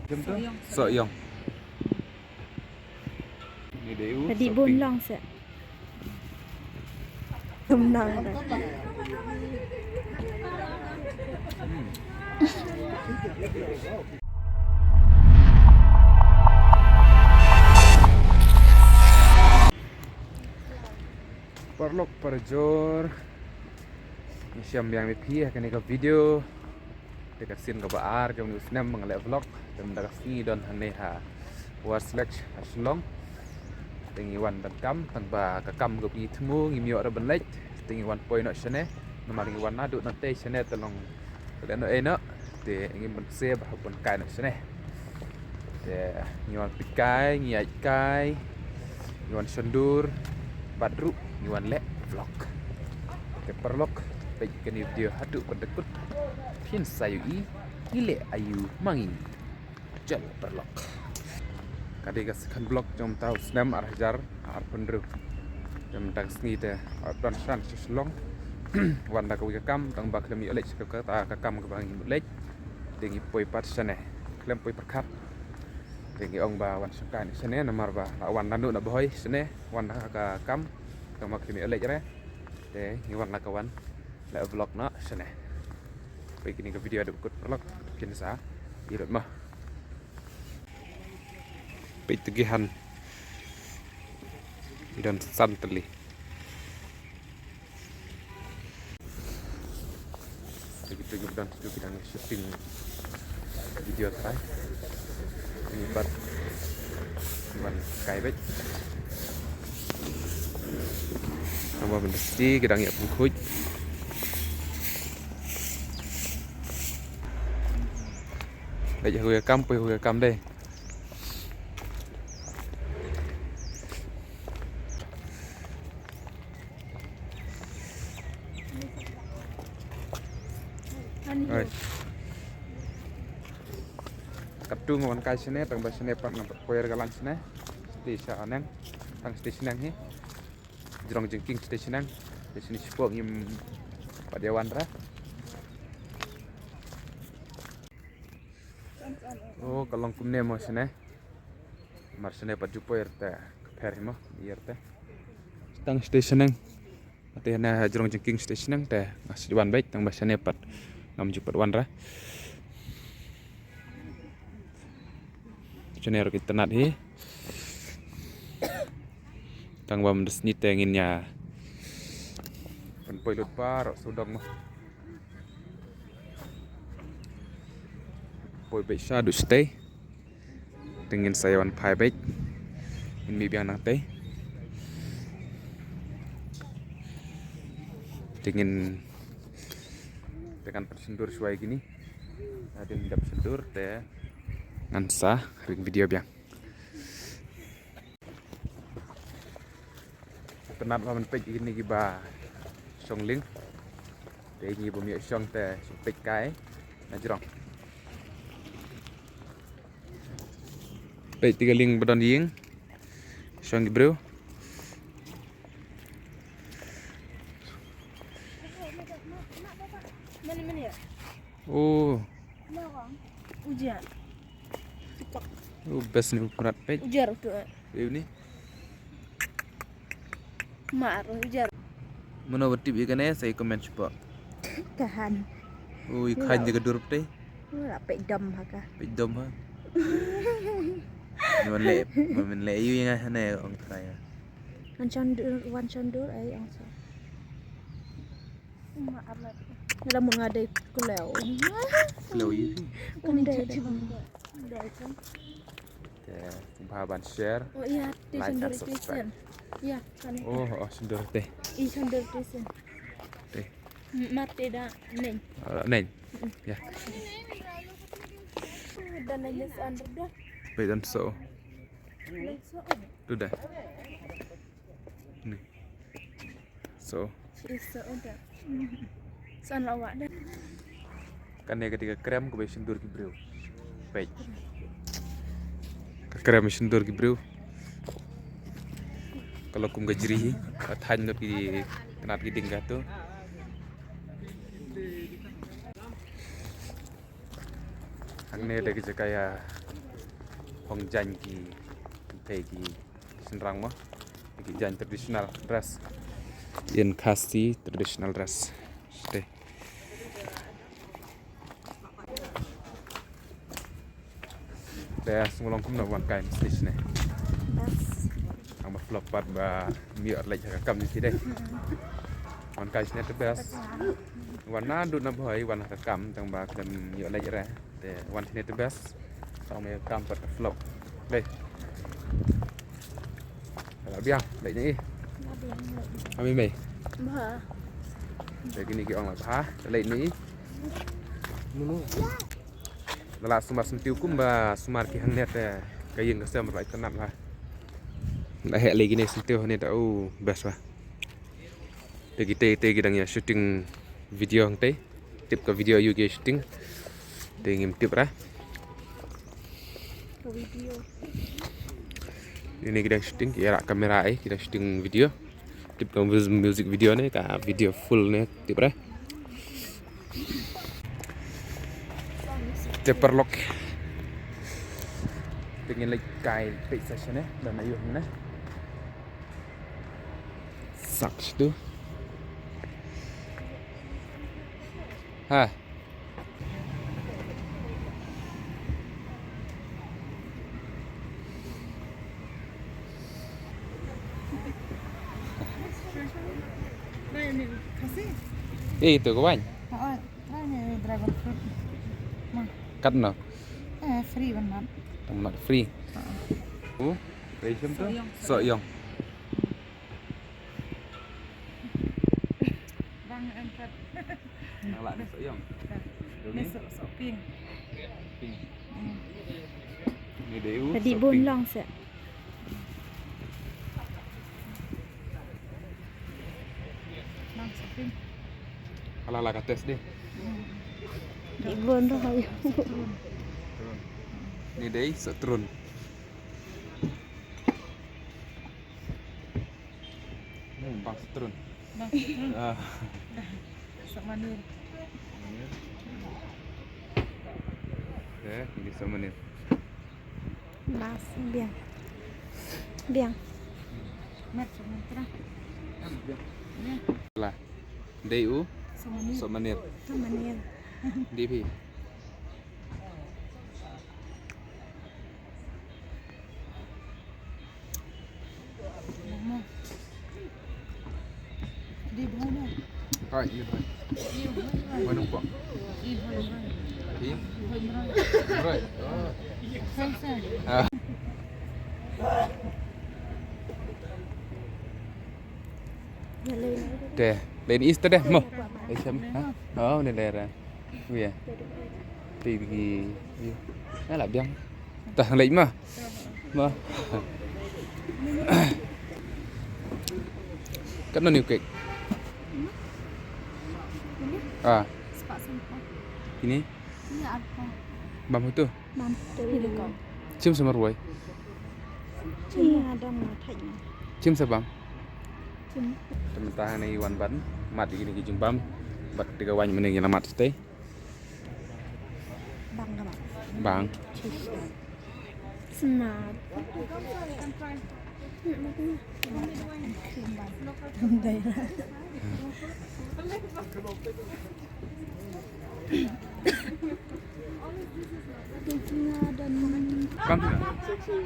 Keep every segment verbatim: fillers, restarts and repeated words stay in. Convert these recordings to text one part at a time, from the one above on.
Jam tu? Sohiong. Ni dei u. Tadi shopping. Bun long seh. Tum nang dah. Hmm. Paralok parajor, ngi shem biang ïa phi ha kane ka video. Te ka sien kaba ar jong une u snem ba nga leh vlog. Te mynta ka sngi don hangne ha Westlake ha Shillong. Te ngi wan donkam tang ba ka kam kaba ngi thmu ngim ïoh ruh ban leit. Te ngi wan poi noh shane. Namar ngi wan naduh nangtei shane te long Ka dei noh, eh, noh. Te ngim ban kse ba hap ban kai noh shane. Te ngi wan peit kai, ngi ïaid kai, ngi wan shon dur, bad ruh ngi wan leh vlog. Te paralok, peit kane video haduh ban da kut. Phin sa ïohi ngi leh aïu ma ngi. Jal paralok. Ka dei ka second vlog jong mynta u snem ar hajar arphew hynriew. Jong mynta ka sngi te, ah, don sha Shillong. Wan da kawei ka kam, tang ba khlem ïoh leit sha ka, ka, ka kam kaba ngi mut leit. Te ngi poi pat shane. Khlem poi pyrkhat. Te ngi ong ba wan shong kai shane, namar ba la wan naduh na Bhoi shane, wan da ka kam, tang ba khlem ïoh leit re. Te ngi wan la ka wan. La vlog noh shane. Peit kine ka video haduh kut paralok, phin sa ïohi ruh ma. Peit tu ki han. Ki don san tylli. Peit kitu ki don kitu ki dang shooting video trai. Ngi pat wan kai beit. Tang ba mynta ki dang ïa pynkhuid. Leit ha kawei ka kam, poi ha kawei ka kam dei. Oi. Katto nga wan kai shane, tang ba shane pat nga pat poi re ka lain shane. Shatei shaneng, tang shatei shaneng hi. Jrong jingkieng shatei shaneng. Te shane shipoh ngim pat ïa wan re. Oh, ka long kumne mo shane. Mar shane pat ju poi te ka pher hi mo, ïa te. Tang shatei shaneng. Te hana ha jrong jingkieng shatei shaneng te nga sa wan beit tang ba shane pat ngam ju pat wan re. Shane ruh ki tnat hi. Tang ba mynta sngi te ngin ïa pynpoi lut baroh sawdong mo. Poi beit shaduh shatei. Te ngin sa ïa wan phai beit. Ngin mih biang nangtei. Te ngin, te ngan pynshyndur shuwa ïa kine. Hadien dep shyndur te ngan sa ring video biang. Tnat ba ban peit ïa kine kiba shong lieng. Te ngi bym ïoh shong te shong peit kai na jrong. Peit te ka lieng ba don ïing. Shong ki briew. Oh. Ujar. Oh, best ni u Mrad peit. Ujar tu. View ni. Mar ujar. Mano ba tip ïa kane sa ïa comment shapoh. Kahan. Oh, i khan ïa ka dur peit. Ura peit dom ha ka. Peit dom ha. Ni wan leh, wan leh ïa nga hane ong trai. Wan shon dur, wan shon dur ai ong sa. Nga la mut nga dei kleu. Kleu ïa phi. Ym dei, dei. Te, kumba ban share, oh, ïa, te like and subscribe. Ïa, kan. Oh, oh, shyndur te. I shyndur te sen. Te. Mate da neng. Ah, neng. Ïa. Da neng yes an da. Peit dan so. Tu da. Ni. So. Shi so da. San la wah da. Kane ka dei ka krem kaba shyndur ki briew. Peit. Ka krem shyndur ki briew. Ka la kum ka jri hi. Ka thaiñ lut ki tnat ki dieng kato. Hangne dei ka jaka ïa Phong jaiñ ki, te ki shynrang mo. Ki jaiñ traditional dress. In Khasi traditional dress. Te. Te sngewlong kumno wan kai stage ne. Best. Ang ba flop pat ba mi ot leit ha ka kam ni ti dei. Wan kai stage the best. Wan na dut na bhoi wan ha ka kam tang ba kdem mi ot leit re. Te wan stage the best. Tang me kam pat ka flop. Dei. Ka la biang leit ni. Ami mei. Ba. Te kini ki ong la bha leit ni. Nunu. Da la sumar syntiew kumba sumar ki hangne te ka ïing ka sem ruh ai tnat la. Da heh lei kine syntiew hangne da u best ba. Te kite te ki dang ïa shooting video hangtei. Tip ka video aïu ki shooting. Te ngim tip ra. Ka video. Ini ki dang shooting ki ïarap kamera ai ki dang shooting video. Tip ka mus- music video ne ka video full ne tip ra. Te paralok. Te ngin leit kai peit session ne dan aïu ne. Sak situ. Ha. Try ni kasi. Eh, itu kawan. Oh, try ni dragon fruit. Ma. Kat no? Eh, free ban mat. Ban mat free. Oh, resham tu? So'yong. So'yong. Bang angkat. Nang lah ni so'yong. Ni so so pink. Pink. Hmm. Ni dei u. Tadi so bun pink. Long se. Nang so pink. Ala la ka test deh. Hmm. Di bun tu aïu. Trun. Ni dei so trun. Hmm, bang setrun. Bang setrun. Ah. Sok manir. Manir. Eh, ini sok manir. Mas biang. Biang. Mat sok mantra. Biang. Ya. Lah. Dei u. Sok manir. Sok manir. Sok manir. Di phi. Hai, ini hai. Mana kok? Hai. Hai. Oh. Ah. Deh, lain is deh mo. Isem, ha? Oh, ni daerah. Wia. Ti bigi. Wia. Nah, lah biang. Tah leit mah. Mah. Kan ni kek. Ah. Ini? Bam tu. Bam tu. Chim sa marwei. Chim sa bang. Te mynta hangne i wan ban mad ïa kine ki jingbam bad te ka waiñ mynne ngi la mad shatei. Bang ka bang. Bang. Smart. Bang.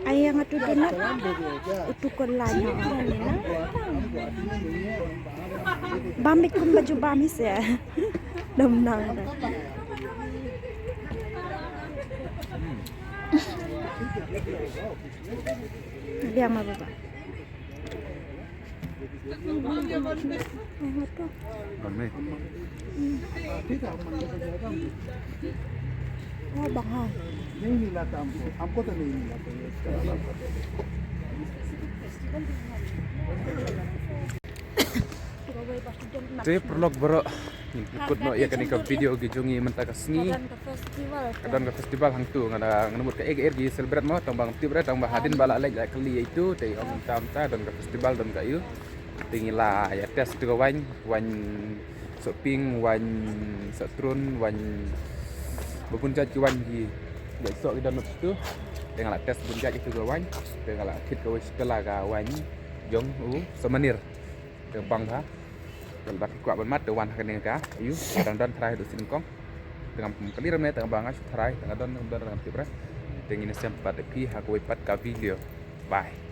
Ai nga tu donat. Utu ko la nya. Bam bit kum baju bam hi se. Dam nang. Biang ma baba. Bang ni. Oh, bang ha. Nahi milata humko. Humko to nahi milata. Te paralok baroh, ngin pynkut noh ïa kane ka video ki jong ngi mynta ka sngi. Ka don ka festival hangtu, nga da, nga da mut kaei kaei ki celebrate mo, tang ba ngam tip re, tang ba hadien ba la leit la kylli ïa itu, te ong mynta mynta don ka festival, don ka aïu. Te ngi la ïa test tu ka waiñ, waiñ sohping, waiñ sohtrun, waiñ ba bun jait ki waiñ ki ïa soh ki don noh tu. Te Te nga la test bun jait ïa kito ki wine. Te nga la thied kawei shi pela ka wine jong u Samanir. Te bang ha. Te lada phi kwah ban mad te wan ha kane ka aiu. Te dang don tharai haduh shi nyngkong. Te ngam kylli re me te nga ba nga shu tharai te nga don, ngam don, ngam tip re. Te ngin ïashem pat ïa phi ha kawei pat ka video. Bye.